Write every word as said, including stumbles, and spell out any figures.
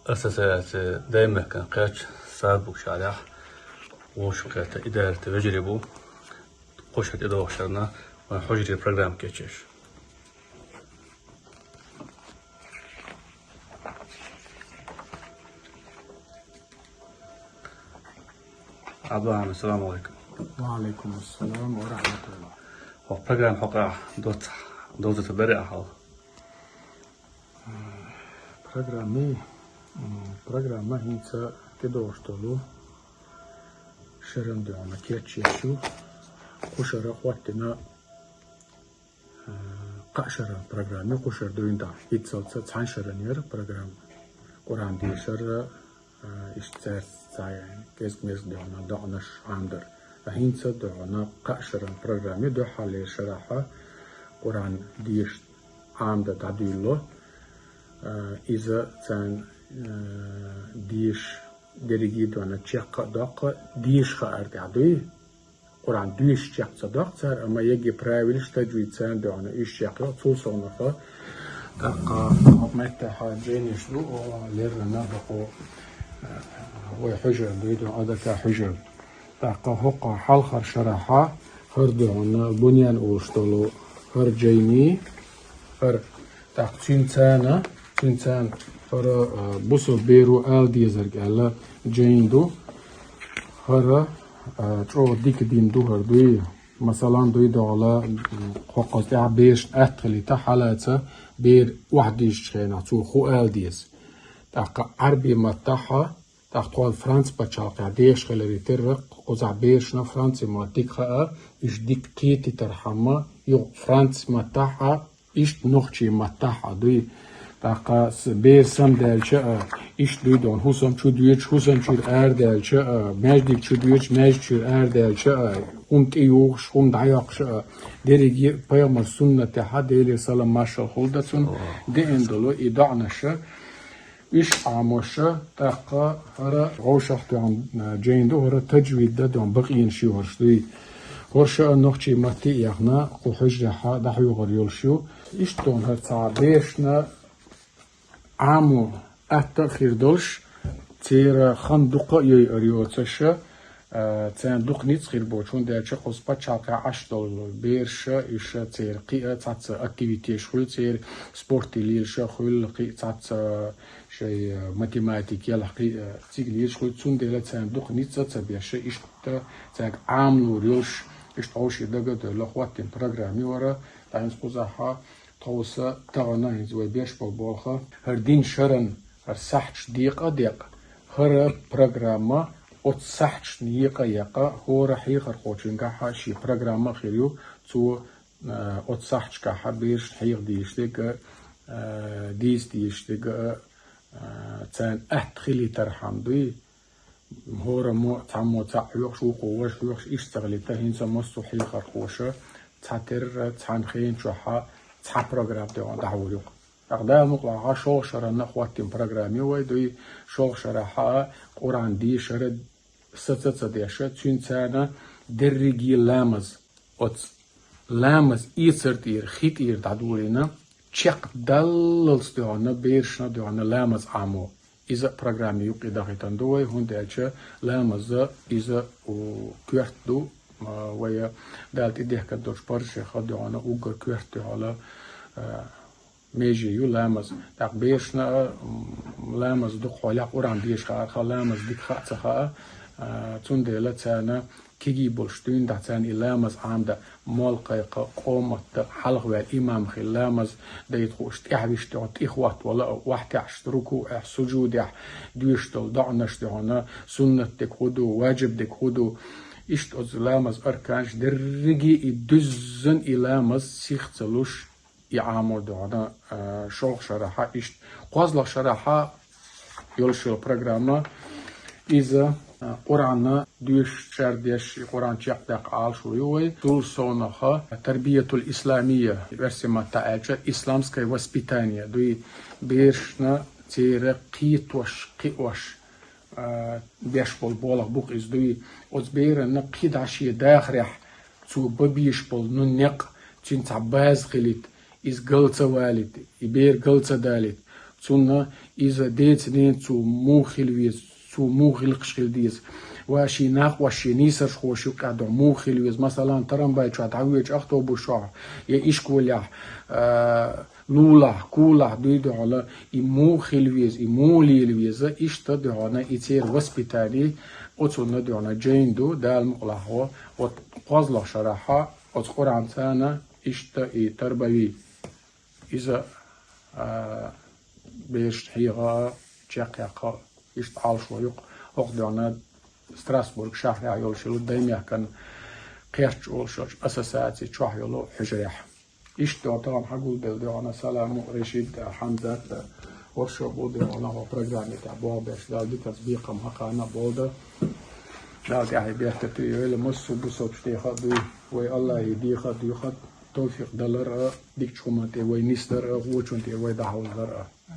Ассоциаци Даймехкан кхаьча садбук шарахь вовшахкхетта идарата вежарий бу. Кхо шера тӀедогӀу шерна вайн хьужаре программа кечеш. Абдулхьамид, салам алейкум. Ва алейкум ассалам ва рахматуллах. Хо программа хьокъа доц-, доцата бере ахьал. Программи, м, программа хӀинца тӀедогӀуш долу шеран дуьхьа кечъеш ю. Кху шера хӀоттийна, э, кхаа шеран программи, кху шера дуьйна дӀа. ХӀинцалца цхьана шеран яра программа. Къуръан дешар, э, иштта цаьрца цхьа кӀезиг-мезиг дуьхьа доӀанаш Ӏамдар. Ткъа хӀинца дуьхьа кхаа шеран программи дуьххьарлера шарахьа Къуръан деша Ӏамда дӀадуьйлало. Э, иза царна, э, деша дерриге а дуьхьа чекх а доккху, деша хаар тӀехь дуй. Къуръан доьшуш чекх ца доккху цара, амма ЕГЭ правилаш, таджвид царна дуьхьа уьш чекх йоккху, цул совнаха. ТӀаккха хӀокху меттехь жайнаш ду, о, леррина хӀокху, э, вай хьужар дуй, дуьхьа АДК хьужар. ТӀаккха хӀокху хьалхара шарахьа хӀара дуьхьа Буньян олуш долу хӀара жайни, хӀара, тӀаккха цуьнан царна, цуьнан царна хӀара, а, бусалба беро ала дезарг аьлла жайни ду. ХӀара, а, чӀогӀа дика дин ду хӀара дуй. Масалан, дуй догӀала, м, хӀокхуза тӀехь берашна атта хилийта хьалаца бер охьадийшачу хенахь цо хӀун ала деза. ТӀаккха Ӏаьрби маттахьа, тӀаккха тхол Франц пачхьалкхехь деша хиларе терра, кхузахь берашна Франци мотт дика хаьа, уьш дика кхетийтархьама, юха Франц маттахь а, иштта нохчий маттахь а дуй. ТӀаккха с-, бер самадаьлча а, иштта дуй дохьа, хӀусам чу доьдуш, хӀусам чуьра арадаьлча а, маьждиг чу доьдуш, маьждиг чуьра арадаьлча а, хӀума тӀеюхуш, хӀума дӀайоккхуш а, дерриге пайхамар суннатехьа, Делера салам маршалла хуьлда цунна, деана долу и доӀанаша, уьш Ӏамоша, тӀаккха хӀара вовшах дуьхьа, а, жайна ду, хӀара таджвид да дуьхьа бакъийна ши хӀорш дуй. ХӀорша а нохчий матте а яхна, кху хьуьжрехьа дӀахьоьхур йолуш ю. Иштта дуьхьа хӀара цхьа берашна Ӏамо атта а хир долуш, церан хан дукха а йойур йоцуша, а, царна дукха ницкъ хир боцуш, хӀунда аьлча кхуза пачхьалкхехь Ӏаш долу бераша, уьша церан кхиа цхьацца активитеш хуьлу церан, спорте лелаша хуьлу, кхин а цхьацца шайн, а, математика елахь кхин а цига лелаш хуьлу, цундела царна дукха ницкъ а ца беша, иштта цаьрга Ӏамалур йолуш, иштта хьовший дага а девлла, хӀоттийна программа ю хӀара, тӀаккха хӀинца кхузахьа тховса тахана хӀинца вай беш болу болх, хӀара дин шаран, хӀара сахьташ декъа а декъа, хӀара программа оцу сахьташна екъа а екъа, хӀора хьехархочуьнгахьа шен программа а хир ю, цо, а, оцу сахьташкахьа берашна хьеха дезаш дерг а, а, дийца дезаш дерг а, а, царна атта хилийтархьама дуй. ХӀораммо цхьаммо цхьаъ хьоьхуш, вукхо важа хьоьхуш, иштта ца хилийта, хӀинца массо а хьехархоша цхьатерра цхьана хена чохьа цхьа программа тӀехь дӀахьур ю-кх. ТӀаккха Дала мукъалахь шолгӀа шарна хӀоттийна программа ю вай, дуй, шолгӀа шарахьа Къуръан дешара саца ца деша, цуьнан царна дерриге ламаз, оцу ламаз эцар тӀера, хи тӀера дӀадолийна, чекхдаллалц дуьхьа, берашна дуьхьа ламаз Ӏамо. Иза а программе юккъе дахийтина ду вай, хӀунда аьлча ламаза иза, у, коьрта ду, а, вай Дала тӀедехкар долчу парзех дуьхьа уггар коьрта дуьхьал, а, меже ю ламаз. ТӀаккха берашна а, м, ламаз дукха хьолехь Къуръан деша хаарха, ламаз дика хаа ца хаа, а, цундела царна кегий болуш дуьйна дахьа царна и ламаз Ӏамда, молла кхайкха, къоматта хьалхаваьлла имам хилла ламаз дайта хууш, тӀаьхьа виш дуьхьа тӀехӀоттавала а, охьатаьӀаш рукуӀехь, сужудехь, доьшуш долу доӀанаш дуьхьа, суннат дерг хӀун ду, важиб дерг хӀун ду. Иштта оцу ламаз арканаш дерриге и дуьззина и ламаз сих ца луш, и Ӏамо дуьхьа, а, шолгӀа шарахьа иштта. КхозлагӀа шарахьа йолуш йолу программа, иза, а, Къуръанна доьшуш, шардеш, и Къуръан чекхдаккха Ӏалашо ю вай. Цул совнаха тарбиятул исламия, оьрсийн маттахь аьлча, исламское воспитание дуй, берашна церан кхетош, кхиош, а, беш болу болх бу-кх иза дуй. Оцу беранна кхидӀа шен дахарехь цо бан безаш болу, ну, некъ, цуьнан цхьа база хилийта, иза гал ца валийта, и бер гал ца далийта. Цунна иза децане цо муха хила веза, цо муха гӀиллакхаш хила деза. Ва ший накъош, ший нийсархоша юкъе духьа муха хила веза. Масала, тарамбай чу дӀавоьдучу автобус чохь, я ишколехь, а, лулахь, кулахь дуй духьала, и муха хила веза, и муха лела веза, иштта духьала и церан воспитание, оцунна духьала жайн ду, Дала мукъалахь, вот кхозлагӀчу шарахь, оцу Къуръан царна иштта и тарбави. Иза, а, бераш хьегӀа а, чекхъяккха а, иштта Ӏалашо ю-кх хӀокху духьала Страсбург шахьарехь йолуш йолу Даймехкан кхерч олуш йолчу ассоциаци чохь йолу хьуьжарехь. Иштта духьала тахана хьагулбелла духьала Саламу, Решид а, Хьамзат а, оршо бу духьала хӀокху программе тӀехь болх беш, Дала диканца бекхам хьакхарна а болу дан. Дала тӀаьхье беркате йойла, массо а бусалбачу деха а дуй, вай Аллахье деха а дуьйху, товфикъ далар а, дикачу хӀуманна тӀе вай нисдар а, гӀочунна тӀе вай дӀахьовзадар а.